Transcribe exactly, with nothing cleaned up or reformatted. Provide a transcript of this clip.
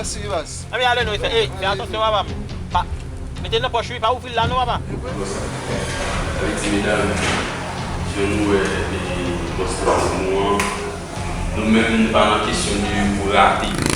Mèsi, baz. Anben ale non, fè, ey, fè atansyon papa m. Pa, mete l nan pòch wi, pa ouvri l la non papa. Sa vle di medam, jan nou wè e bòs la se nou an, nou menm nou pa nan kesyon de pou rate.